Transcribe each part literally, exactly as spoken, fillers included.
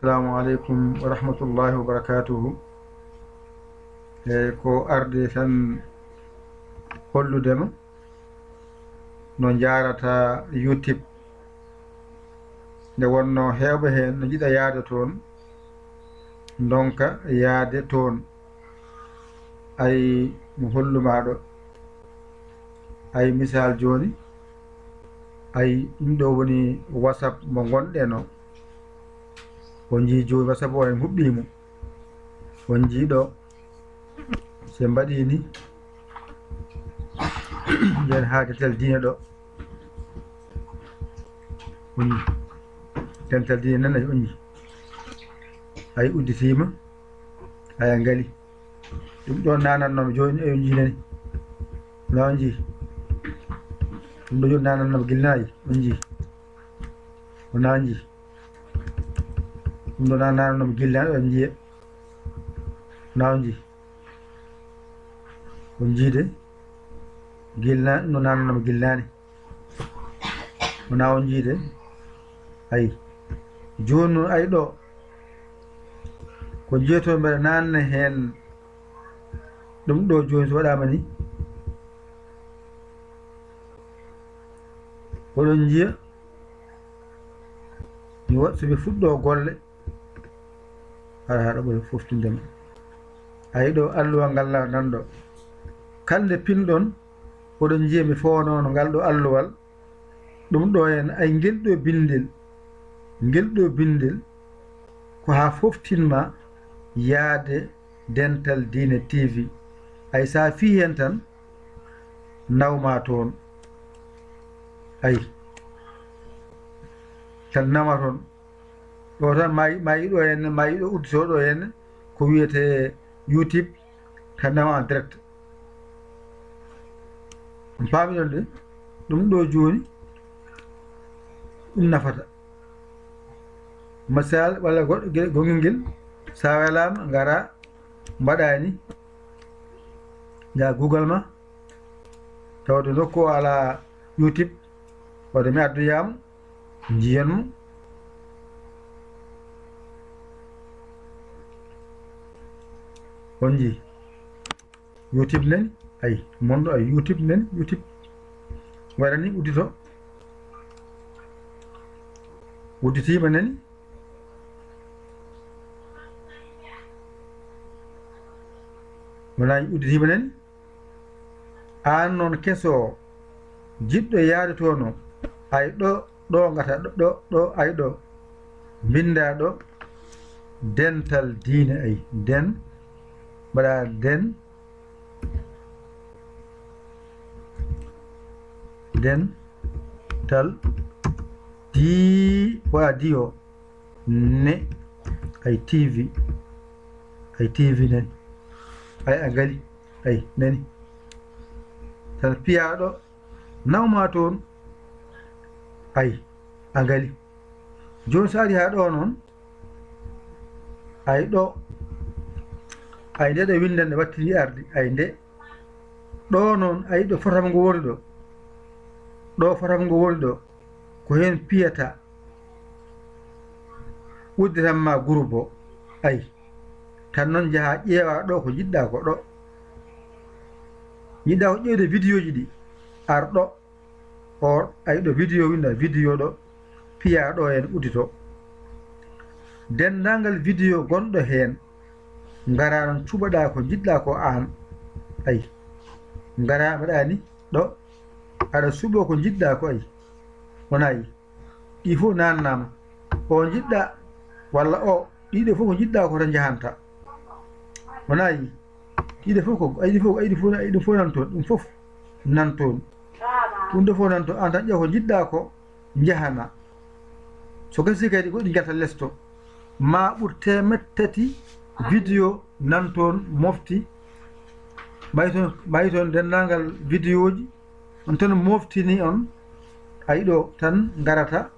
Assalamu aleykum wa rahmatullahi wa barakatuhu. E ko arde tan hollude ma no njaarata YouTube. Nde wonno heewɓe heen no njiɗa yaade toon, ndonka yaade toon. Ay, mi hollu ma ɗo. Ay, misal jooni, ay, ɗum ɗo woni WhatsApp mo ngonɗen o. On njii jooni WhatsApp o en huɓɓii mo. On njii ɗo, so en mbaɗii ni, nden haa dental diine ɗo. On njii. Dental diine nan, ay, on njii. Ay, udditiima. Ay, a ngali. Ɗum ɗo nanannoo jooni, ay, on njii nani. Wonaa on njii. Ɗum ɗo jooni nanannoo gila nayi, on njii. Wonaa on njii. Ɗum ɗo nanannoo gila nayi, on njii. Wonaa on njii. On njii de. Gila nayi, ɗum ɗo nanannoo gila nayi. Wonaa on njii de. Ay. Jooni noon, ay, ɗo. Ko njeetoo mbeɗa naanna heen. Ɗum ɗo jooni so waɗaama ni. Oɗon njiya. Mi waɗ-, so mi fuɗɗoo golle. Hara haɗa ɓuri foftinde ma. Ay, ɗo alluwal ngal na-, nan ɗo. Kala nde pinɗon, oɗon njiya mi foonono ngal ɗo alluwal. Ɗum ɗo en, ay, ngel ɗo binndel. Ngel ɗo binndel ko haa foftin ma yaade Dental Diine T V. Ay, so a fii heen tan, naw ma toon. Ay, tan nawa toon. Ɗo tan ma, ma yiɗo heen, ma yiɗo udditoo ɗo heen ko wiyetee YouTube, tan nawa en direct. On paami ɗon de, ɗum ɗo jooni, ɗum nafata. Misal, walla goɗɗo ge-, gongel ngel, so a welaama, ngara, mbaɗa ni, njaha Google ma, tawde nokku o alaa YouTube, wadde mi addoyaama, njiyan mo. On njii. YouTube nani, ay, mon ɗo, ay, YouTube nani, YouTube. Waɗa ni, uddito. Udditiima nani. Wonaa udditiima nani. Aan noon keso o, jiɗɗo yaade toon o, ay, ɗo, ɗo ngata, ɗo, ɗo, ɗo, ay, ɗo. Mbinnda ɗo, Dental Diine, ay, den, mbaɗa den, Dental Di-, wa di o, ne, ay, T V, ay, T V nen, ay, a ngali, ay, nani. Tan piyaa ɗo, naw ma toon, ay, a ngali. Jooni so ari haa ɗo noon, ay, ɗo, ay, nde ɗo winndannde wattini arde, ay, nde, ɗo noon, ay, ɗo fotam ngo woni ɗo, ɗo fotam ngo woni ɗo, ko heen piyata, udditan ma groupe o, ay, tan noon njaha ƴeewa ɗo ko njiɗɗa ko ɗo, njiɗɗa ko ƴeewde vidéo ji ɗi, ar ɗo. O, ay, ɗo vidéo winda, vidéo ɗo, piya ɗo en uddito. Denndaangal vidéo gonɗo heen, ngara noon cuɓoɗa ko njiɗɗa ko aan. Ay, ngara mbaɗa ni ɗo, aɗa suɓo ko njiɗɗa ko, ay. Wonaa yi. Ɗi fof naannaama. O njiɗɗa, walla o, ɗiɗo fof ko njiɗɗa ko to njahanta. Wonaa yi. Ɗiɗo fof ko, ay, ɗi fof, ay, ɗi fof, ay, ɗum fof nan toon, ɗum fof nan toon. Ɗum ɗo fof nan toon, aan tan ƴeew ko njiɗɗa ko, njahana. So gasii kadi, ko ɗi njalta lesto. Ma ɓur teemeɗɗe tati vidéo nan toon, mofti. Mbayi toon, mbayi toon denndaangal vidéoji, on tan moftini on. Ay, ɗo tan ngarata,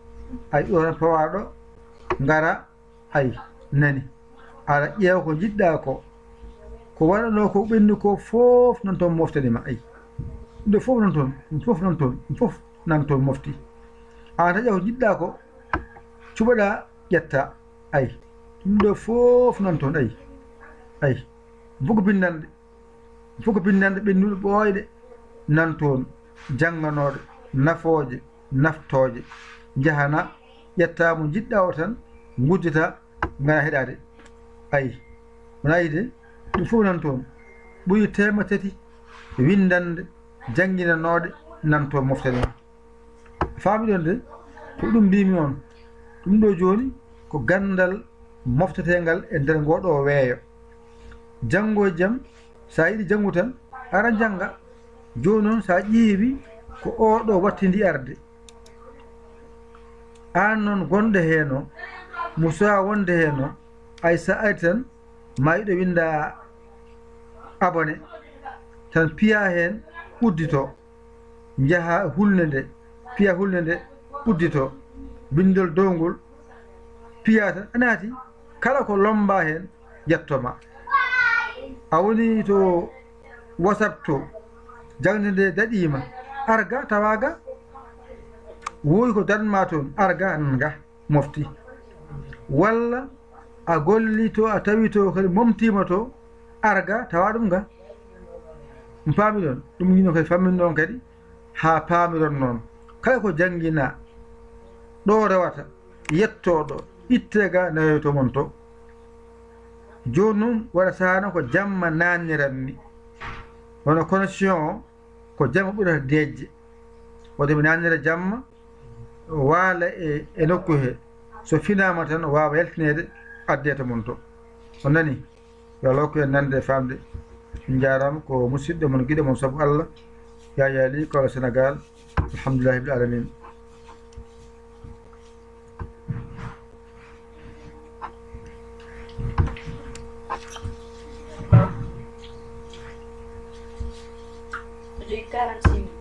ay, ɗo tan pawaɗo, ngara, ay, nani. Aɗa ƴeewa ko njiɗɗa ko. Ko waɗanoo ko ɓenni ko fof nan toon moftani ma, ay. Ɗum ɗo fof nan toon, ɗum fof nan toon, ɗum fof nan toon mofti. Aan tan ƴeewa ko njiɗɗa ko, cuɓoɗa, ƴetta, ay. Ɗum ɗo fof nan toon, ayi. Ayi. Fof ko binndanɗe. Fof ko binndanɗe ɓennuɗe ɓooyɗe nan toon, jannganooɗe, nafooje, naftooje. Njahana, ƴetta mo njiɗɗa o tan, nguddita, ngara heɗaade. Ayi. Wona yiide, ɗum fof nan toon. Ɓuri teema tati winndanɗe jannginanooɗe nan toon mofte ɗe. Faamiɗon de, ko ɗum mbimi on. Ɗum ɗo jooni ko ganndal moftetengal e nder ngoo ɗo weeyo. Janngo e jam, so a yiɗi janngu tan, ara njannga. Jooni noon, so a ƴeewi, ko oo ɗo wattindi arde. Aan noon gonɗo heen o, musa wonde heen o, ay so a ari tan, ma yiɗo winnda abonné, tan piya heen, uddito. Njaha hulde nde, piya hulde nde, uddito. Binndol dow ngol, piya tan, a naati, kala ko lomba heen, ƴetto ma. A woni to WhatsApp to, jaŋde nde daɗiima, arga tawa ga, wowi ko daɗma toon, arga nan ga, mofti. Walla a gollito, a tawito kadi momtiima to, arga tawa ɗum ga. On paamiɗon? Ɗum yino kadi famminɗon kadi, haa paamiron noon. Kala ko janngina ɗo rewata, yetto ɗo, itte ga nayoto mon to. Jooni noon waɗa sahano ko jamma nanniranmi. Wano connexion o, ko jamma ɓurata deƴƴe. Wode mi nannira jamma, waala e, e nokku he. So finaama tan, waawa yaltineede, addee to mon to. On nani? Yo Allah hokku en nande e faamde. En njaaraama, ko musidɗo mon, giɗo mon sabu Allah, Yaya Ly, Kaolack, Sénégal. Alhamdulillahi rabbil alamin. J'ai quarante-six minutes.